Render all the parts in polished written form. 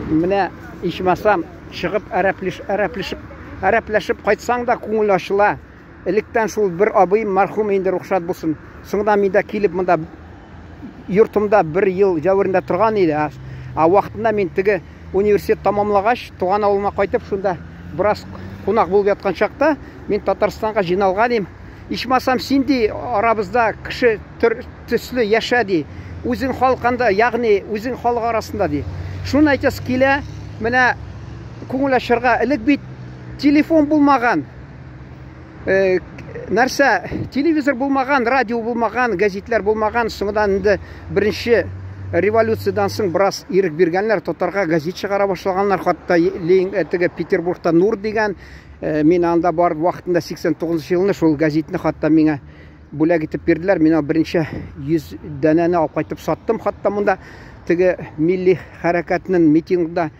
Менә ичмасам чыгып әраплеш, әраплешеп, әрапләшеп кайтсаң да күңел ачыла. Электән шул бер абыем мәрхүм инде рөхсәт булсын. Соңдан мин дә килеп монда йортымда бер ел җәверендә торган иде. Ә вакытында мин теге университет тамамлагач, туган авылыма кайтып, шунда бераз кунак булып яткан чакта мин Татарстанга җыйналган идем. Ичмасам син ди арабызда кеше төр, төсле яшә ди. Үзең халкында, ягъни үзең халык арасында ди. Шуны әйтәсе килә, менә күңел ачарга элек бит телефон булмаган. Э, нәрсә, телевизор булмаган, радио булмаган, гәзитләр булмаган, соңдан инде беренче революциядән соң бераз ирек биргәннәр, татарга гәзит чыгара башлаганнар, хатта э, теге Петербургта Нур дигән, э, мин анда барып вакытында 89 елны шул гәзитне хатта миңа бүләк итеп бирделәр. Мин беренче 100 данәне алып кайтып саттым, хатта монда теге милли хәрәкәтнең митингда.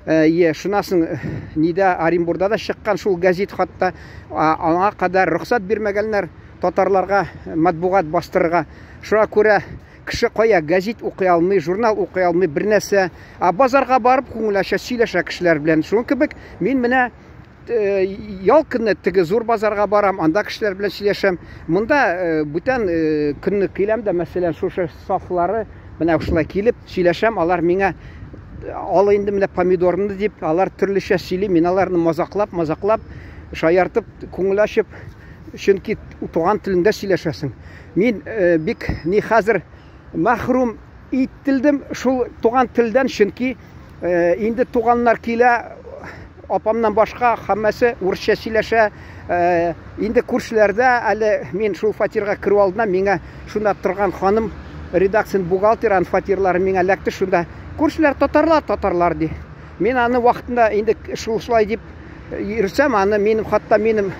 Е, шуннан нидә Оренбурда да чыккан шул гәзит хатта аңа кадәр рөхсәт бирмәгәннәр татарларга матбугат бастырырга. Шуңа күрә кеше кая гәзит укый алмый, журнал укый алмый, бер нәрсә. Ә базарга барып күңел ача, сөйләшә кешеләр белән. Шуның кебек мин менә Э, ял көнне теге зур базарга барам, анда кешеләр белән сөйләшәм. Монда э, бүтән э, көнне киләм дә, мәсәлән, шушы сафлары менә шулай килеп сөйләшәм, алар миңа ал инде менә помидорны дип, алар төрлечә сөйли, мин аларны мазаклап, мазаклап, шаяртып, күңел ачып, чөнки туган телеңдә сөйләшәсең. Мин бик ни хәзер мәхрүм ителдем шул туган телдән, чөнки Э, инде туганнар килә, апамнан башка һәммәсе урысча сөйләшә. Э, инде күршеләрдә әле мин шул фатирга керү алдына миңа шунда торган ханым редакция бухгалтер аның фатирлары миңа эләкте шунда. Күршеләр татарлар, татарлар ди. Мин аны вакытында инде шул шулай дип йөрсәм, аны минем хатта минем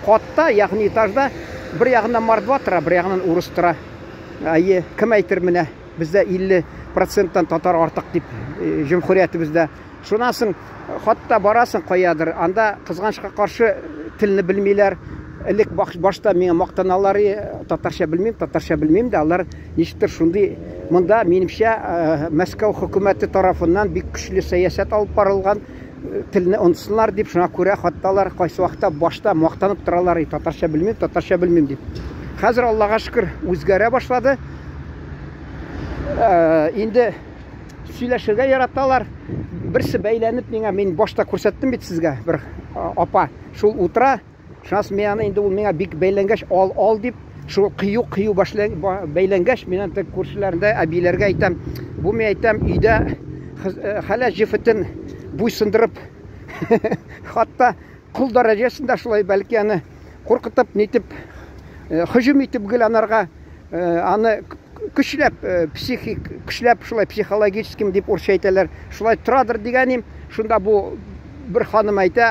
катта, ягъни этажда бер ягыннан мордва тора, бер ягыннан урыс тора. Әйе, кем әйтер менә? Бездә 50 проценттан татар артык дип э, җөмһүриятебездә. Шуннан соң хатта барасың каядыр, анда кызганычка каршы телне белмиләр. Элек башта миңа мактаналар, татарча белмим, татарча белмим дә, алар ничектер шундый монда минемчә э, Мәскәү хөкүмәте тарафыннан бик көчле сәясәт алып барылган э, телне онытсыннар дип, шуңа күрә хатта алар кайсы вакытта башта мактанып торалар, татарча белмим, татарча белмим дип. Хәзер Аллага шөкер үзгәрә башлады. Э, инде сөйләшергә яраталар. Берсе бәйләнеп миңа, мин башта күрсәттем бит сезгә, бер апа шул утыра. Шуннан мин аны инде ул миңа бик бәйләнгәч, ал, ал дип, шул кыю-кыю бәйләнгәч, мин аны күршеләрендә әбиләргә әйтәм. Бу мин әйтәм, өйдә э, хәләл җефетен буйсындырып, хатта кол дәрәҗәсендә шулай бәлки аны куркытып, нитеп, э, һөҗүм итеп гел анарга Э, аны көчләп э, психик көчләп шулай психологическим дип урысча әйтәләр шулай торадыр дигәнем шунда бу бер ханым әйтә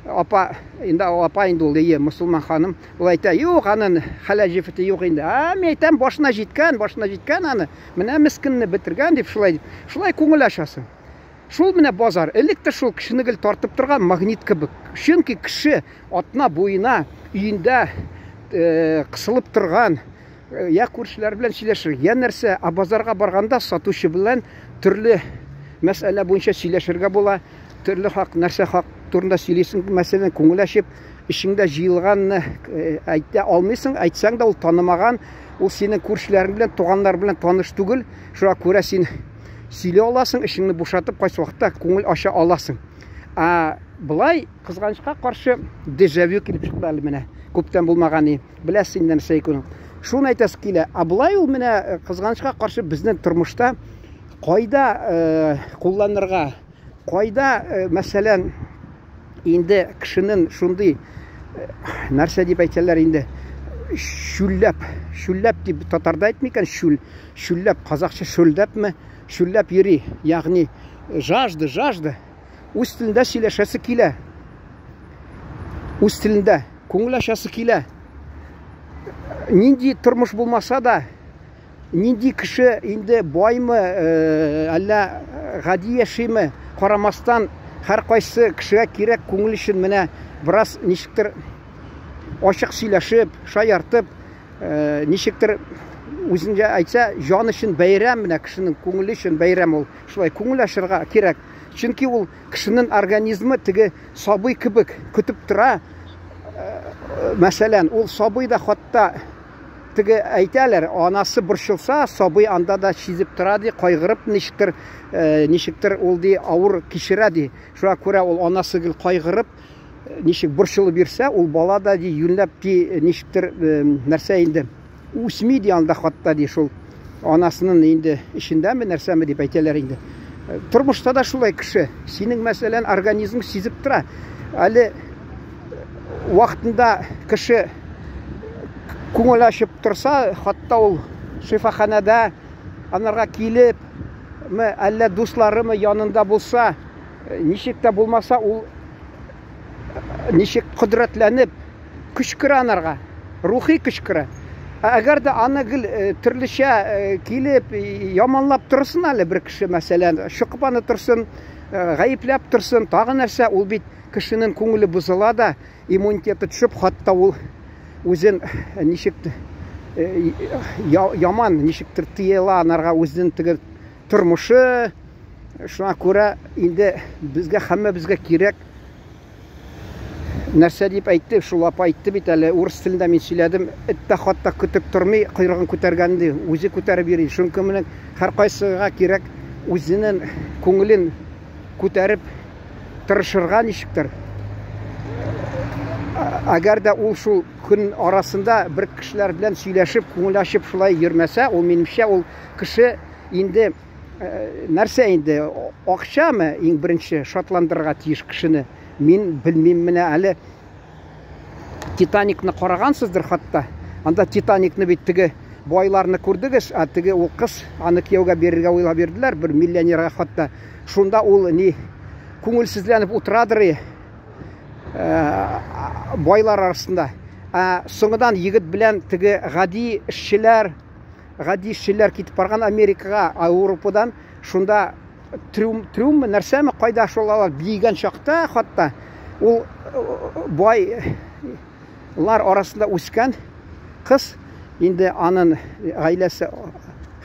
апа инде апа инде ул ие мөселман ханым ул әйтә юк аның хәләл җефете юк инде а мин әйтәм башына җиткән башына җиткән аны менә мескенне бетергән дип шулай дип шулай күңел ачасың Шул менә базар. Элек тә шул кешене гел тартып торган магнит кебек. Чөнки кеше атна буена өендә э, кысылып торган, э, я күршеләр белән сөйләшер, я нәрсә, ә базарга барганда сатучы белән төрле мәсьәлә буенча сөйләшергә була, төрле хак, нәрсә хак турында сөйлисең, мәсәлән, күңел ачып, эчеңдә җыелганны э, әйтә алмыйсың, әйтсәң дә ул танымаган, ул синең күршеләрең белән, туганнар белән таныш түгел, шуңа күрә син сөйли аласың, эчеңне бушатып, кайсы вакытта күңел ача аласың. Ә болай кызганычка каршы дежавю килеп чыкты әле менә. Күптән булмаган и. Беләсез инде нәрсә икәнен. Шуны әйтәсе килә. Ә болай ул менә э, кызганычка каршы безнең тормышта кайда э, кулланырга, кайда, э, мәсәлән, инде кешенең шундый э, нәрсә дип әйтәләр инде шүлләп, шүлләп дип татарда әйтми икән, шүл, Шүлләп, казахча шөлдәпме? Шүлләп йөри, ягъни жажда, жажда. Үз телендә сөйләшәсе килә. Үз телендә күңел ачасы килә. Нинди тормыш булмаса да, нинди кеше инде баймы, э, әллә гади яшиме, карамастан, һәркайсы кешегә кирәк күңел өчен менә бераз ничектер ачык сөйләшеп, шаяртып, Э, ничектер үзенчә әйтсә, җан өчен бәйрәм, менә кешенең күңеле өчен бәйрәм ул. Шулай күңел ачырга кирәк. Чөнки ул кешенең организмы теге сабый кебек көтеп тора. Мәсәлән, ул сабый да хатта теге әйтәләр, анасы борчылса, сабый анда да сизеп тора ди, кайгырып ничектер, ничектер ул ди авыр кичерә ди. Шуңа күрә ул анасы гел кайгырып, ничек борчылып йөрсә, ул бала да ди юньләп ди ничектер нәрсә инде үсми ди анда хатта ди шул анасының инде эчендәме нәрсәме дип әйтәләр инде. Тормышта да шулай кеше. Синең мәсәлән организм сизеп тора. Әле вакытында кеше күңел ачып торса, хатта ул шифаханәдә анарга килеп, әллә дусларымы янында булса, ничек тә булмаса ул ничек кодрәтләнеп көч керә анарга, рухи көч керә. Ә әгәр дә аны гел төрлечә килеп яманлап торсын әле бер кеше, мәсәлән, чокып аны торсын, гаепләп торсын, тагы нәрсә, ул бит кешенең күңеле бозыла да, иммунитеты төшеп, хатта ул үзен ничек яман, ничектер тыела анарга үзенең теге тормышы. Шуңа күрә инде безгә һәммәбезгә кирәк нәрсә дип әйтте, шул апа әйтте бит әле, урыс телендә мин сөйләдем, эт тә хатта көтеп тормый, койрыгын күтәргән ди, үзе күтәреп йөри. Чөнки менә һәркайсыга кирәк үзенең күңелен күтәреп тырышырга ничектер. Әгәр дә ул шул көн арасында бер кешеләр белән сөйләшеп, күңел ачып шулай йөрмәсә, ул минемчә ул кеше инде нәрсә инде, акчамы иң беренче шатландырырга тиеш кешене? Мин белмим менә әле. Титаникны карагансыздыр хатта. Анда Титаникны бит теге байларны күрдегез, ә теге ул кыз аны кияүгә бирергә уйлап йөрделәр, бер миллионерга хатта. Шунда ул ни күңелсезләнеп утырадыр байлар арасында. Ә соңыдан егет белән теге гади эшчеләр, гади эшчеләр китеп барган Америкага, Европадан, шунда трюм, трюммы, нәрсәме, кайда шул алар биегән чакта, хатта ул байлар арасында үскән кыз, инде анын гаиләсе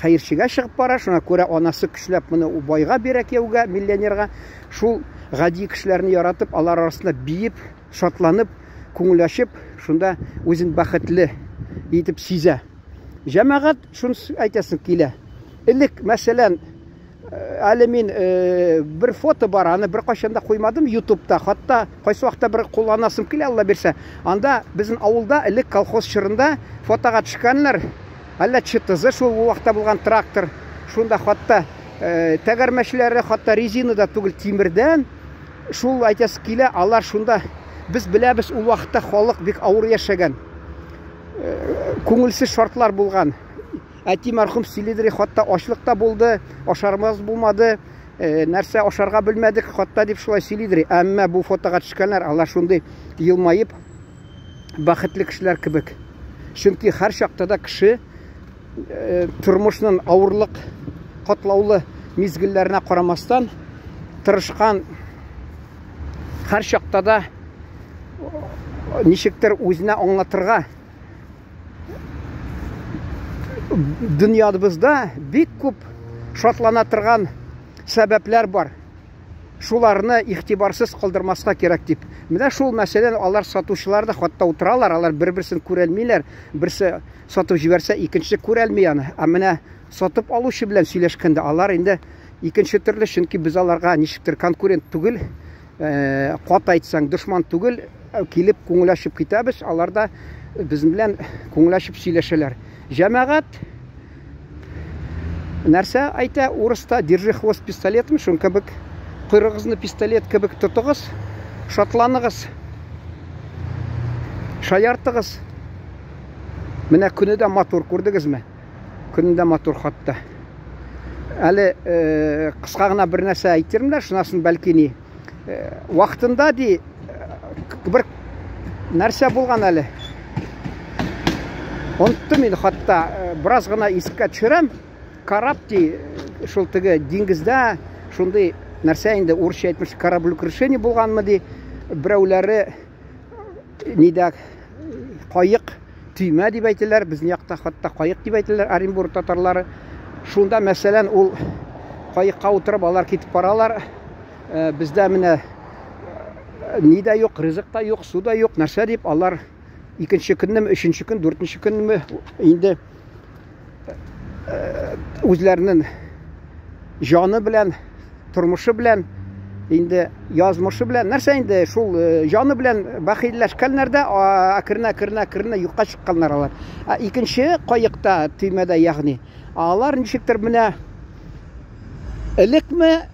хәерчегә чыгып бара, шуңа күрә анасы көчләп моны байга бирә кияүгә, миллионерга. Шул гади кешеләрне яратып, алар арасында биеп, шатланып, күңел ачып, шунда үзен бәхетле итеп сизә. Җәмәгать, шуны әйтәсем килә. Элек, мәсәлән, әле мин бер фото бар, аны бер кайчан да куймадым YouTube'та. Хатта кайсы вакытта бер кулланасым килә, Алла бирсә. Анда безнең авылда элек колхоз чорында фотога төшкәннәр. Әллә ЧТЗ шул вакытта булган трактор. Шунда хатта тәгәрмәчләре, хатта резина да түгел, тимердән. Шул әйтәсе килә, алар шунда без беләбез, ул вакытта халык бик авыр яшәгән. Күңелсез шартлар булган. Әти мәрхүм сөйлидер, хатта ачлык та булды, ашармаз булмады, нәрсә ашарга белмәдек, хатта дип шулай сөйлидер. Әмма бу фотога төшкәннәр, алар шундый елмаеп, бәхетле кешеләр кебек. Чөнки һәр чакта да кеше тормышның авырлык, катлаулы мизгелләренә карамастан тырышкан, һәр чакта да ничектер үзенә аңлатырга. Дөньябызда бик күп шатлана торган сәбәпләр бар. Шуларны игътибарсыз калдырмаска кирәк дип. Менә шул мәсәлән, алар сатучылар да хатта утыралар, алар бер-берсен күрәлмиләр. Берсе сатып җибәрсә, икенче күрәлми аны. Ә менә сатып алучы белән сөйләшкәндә алар инде икенче төрле, чөнки без аларга ничектер конкурент түгел, кат әйтсәң, дошман түгел, килеп күңел ачып китәбез, алар да безнең белән күңел ачып сөйләшәләр. Җәмәгать нәрсә әйтә урыста, держи хвост пистолетом, шун кебек койрыгызны пистолет кебек тотыгыз, шатланыгыз, шаяртыгыз. Менә көне дә матур, күрдегезме? Көне дә матур хатта. Әле кыска гына бер нәрсә әйтермен дә, шунасын бәлки ни. Вакытында ди бер нәрсә булган әле. Оныттым инде хатта, бераз гына искә төшерәм. Кораб ди, шул теге диңгездә шундый нәрсә инде, урысча әйтмеш, кораблекрушение булганмы ди, берәүләре нидә каек, төймә дип әйтәләр, безнең якта хатта каек дип әйтәләр Оренбург татарлары. Шунда, мәсәлән, ул каекка утырып алар китеп баралар. Бездә менә ни дә юк, ризык та юк, су да юк, нәрсә дип, алар икенче көннеме, өченче көн, дүртенче көннеме инде үзләренең җаны белән, тормышы белән, инде язмышы белән, нәрсә инде шул җаны белән бәхилләшкәннәр дә, әкрен-әкрен әкрен юкка чыкканнар алар. Ә икенче каекта, төймәдә ягъни, алар ничектер менә элекме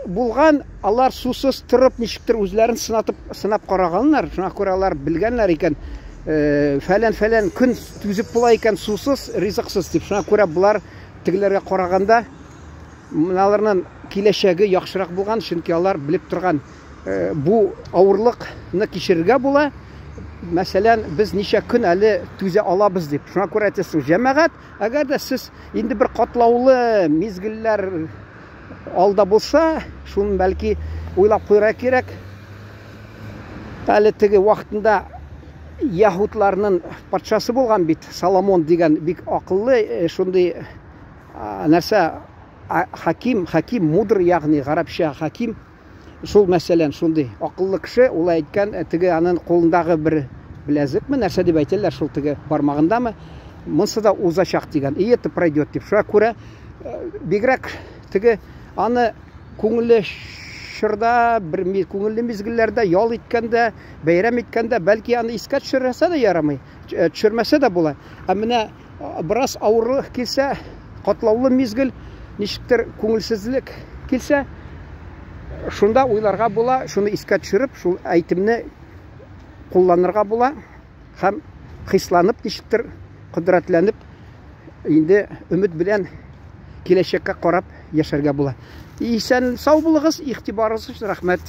булган, алар сусыз торып ничектер үзләрен сынатып сынап караганнар. Шуңа күрә алар белгәннәр икән, фәлән-фәлән көн түзеп була икән сусыз, ризыксыз дип. Шуңа күрә болар тегеләргә караганда менә киләчәге яхшырак булган, чөнки алар белеп торган бу авырлыкны кичерергә була. Мәсәлән, без ничә көн әле түзә алабыз дип. Шуңа күрә әйтәсең, җәмәгать, әгәр дә сез инде бер катлаулы мизгелләр алда булса, шуны бәлки уйлап куярга кирәк. Әле теге вакытында яһүдләрнең патшасы булган бит, Соломон дигән бик акыллы, шундый нәрсә, хаким, хаким, мудр, ягъни гарәпчә хаким. Шул мәсәлән, шундый акыллы кеше, ул әйткән, теге аның кулындагы бер беләзекме, нәрсә дип әйтәләр, шул теге бармагындамы, монсы да узачак дигән. И это пройдет дип. Шуңа күрә бигрәк теге аны күңелле чорда, бер күңелле мизгелләрдә ял иткәндә, бәйрәм иткәндә, бәлки аны искә төшерсә дә ярамый, төшермәсә дә була. Ә менә бераз авырлык килсә, катлаулы мизгел, ничектер күңелсезлек килсә, шунда уйларга була, шуны искә төшереп, шул әйтемне кулланырга була һәм хисланып ничектер кодрәтләнеп инде өмет белән киләчәккә карап яшәргә була. Исән сау булыгыз, игътибарыгыз өчен рәхмәт.